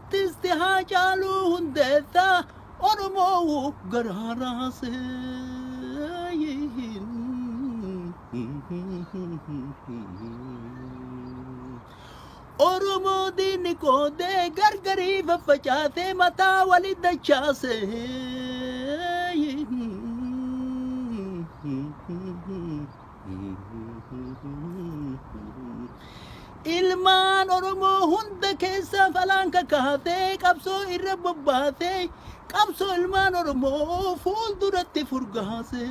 Artisti Haacaaluu Hundeessaa Oromoo garaa raasee. Oromoo diinni qoodee gargarii faffacaasee mataa walitti dachaasee. Ilmaan Oromoo hunda keessaa falaan kakaasee qabsoo irra bobbaasee qabsoo ilmaan Oromoo fuulduratti furgaasee.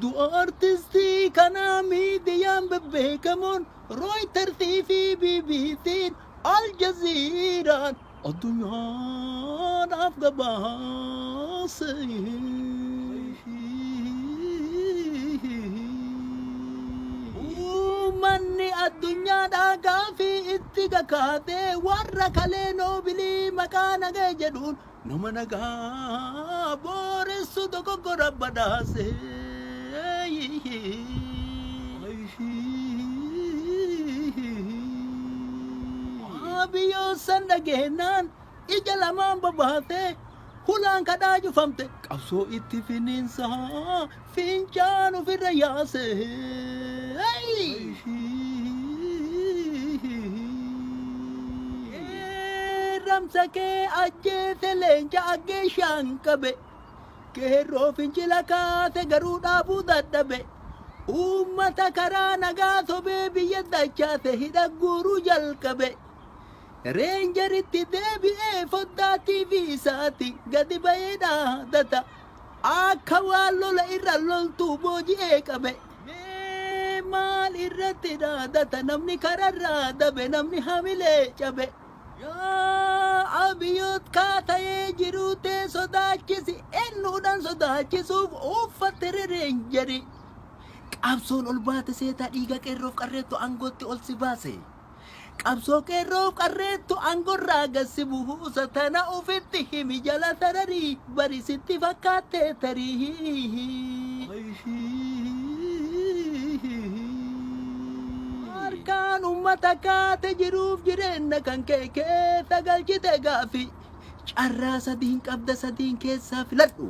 Du'a artistii kanaa miidiyaan bebbeekamoon Rooyitarsii fi BBC'n Al Jazeeraan addunyaadhaaf gabaase. Uummanni addunyaadhaa gaafii itti kakaatee warra kalee noobilii maqaa nagee jedhuun nama nagaa booressu dogoggora badhaase. Abiyyoo san dhageenyaan ija lamaan babaatee hulaan kadhaa cufamte qabsoo itti finiinsaa fincaan ofirra yaase. Qeerramsa kee ajjeese leenca aggeeshaan qabe. Qeerroo fincila kaase garuu dhaabuu dadhabe. Uummata karaa nagaa sobee biyya dachaase hidha guuruu jalqabe. Reenjeritti deebi'ee foddaa TV isaati gadi ba'ee dhaadata. Akka waan lola irra loltuu booji'ee qabe. Mee maal irratti dhaadata namni kararraa dabe namni hamilee cabe. Yaa Abiyoot kaatayee jiruu tee sodaachisi eenyuudhaan sodaachisuuf uffatte reenjeri. Qabsoon ol baate seetaa dhiiga qeerroof qarreettu aangootti ol si baase. Qabsoo qeerroof qarreettu aangorraa gassi buusa tana ofitti himi jala sararii bari sitti fakkaattee tarii. Harkaan uummata kaate jiruuf jireenya kan kee keessa galchite gaafi. Carraa sadiin qabda sadiin keessaa filadhu.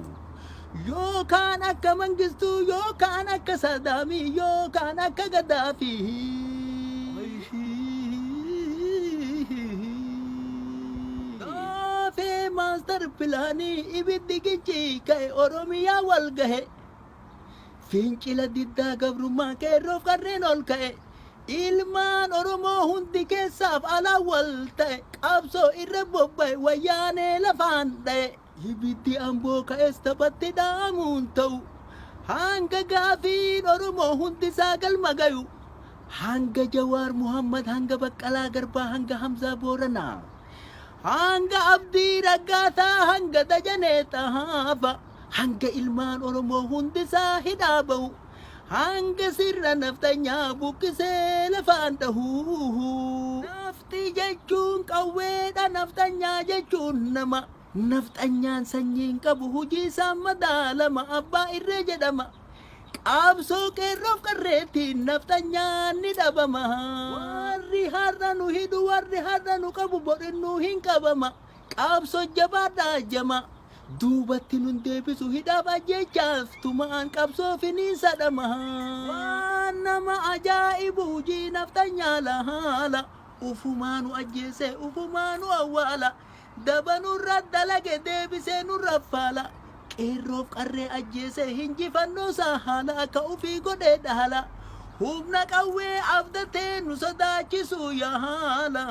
Yookaan akka Mangistuu yookaan akka Sadaamii yookaan akka Gaddaafii. Gaafee maastar pilaanii ibiddi gincii ka'e Oromiyaa wal gahe. Fincila diddaa gabrummaa qeerroof qarreen ol ka'e. Ilmaan Oromoo hundi keessaaf alaa wal ta'e qabsoo irra bobba'e wayyaanee lafaan dha'e. Ibiddi amboo ka'es taphatti dhaamuun ta'u. Hanga gaafiin Oromoo hundi isaa galma gayu. Hanga Jawaar Muhammad, hanga Baqqalaa Garbaa, hanga Hamzaa Booranaa. Hanga Abdii Raggaasaa, hanga Dajanee Xahaafa. Hanga ilmaan Oromoo hundi isaa hidhaa ba'u. Hanga sirna naftanyaa buqqisee lafaan dhahu. Nafti jechuun qawweedha, naftanyaa jechuun nama. Nafxanyaan sanyii hin qabu, hojii isaan madaalama, abbaa irree jedhama. Qabsoo qeerroof qarreettiin nafxanyaan ni dhabama. Warri har'a nu hidhu, warri har'a nu qabu, borinnuu hin qabama. Qabsoo jabaadhaa jama. Duubatti nun deebisu hidhaaf ajjeechaaf tumaan qabsoo finiinsa dhama. Waan nama ajaa'ibu hojii nafxanyaa laala. Ufumaa nu ajjeese, ufumaa nu awwaala. Daba nurra dalage deebisee nurra faala. Qeerroof qarree ajjeese hinjifannoo isaa haala akka ofii godhee dhahala. Humna qawwee abdatee nu sodaachisu yaala.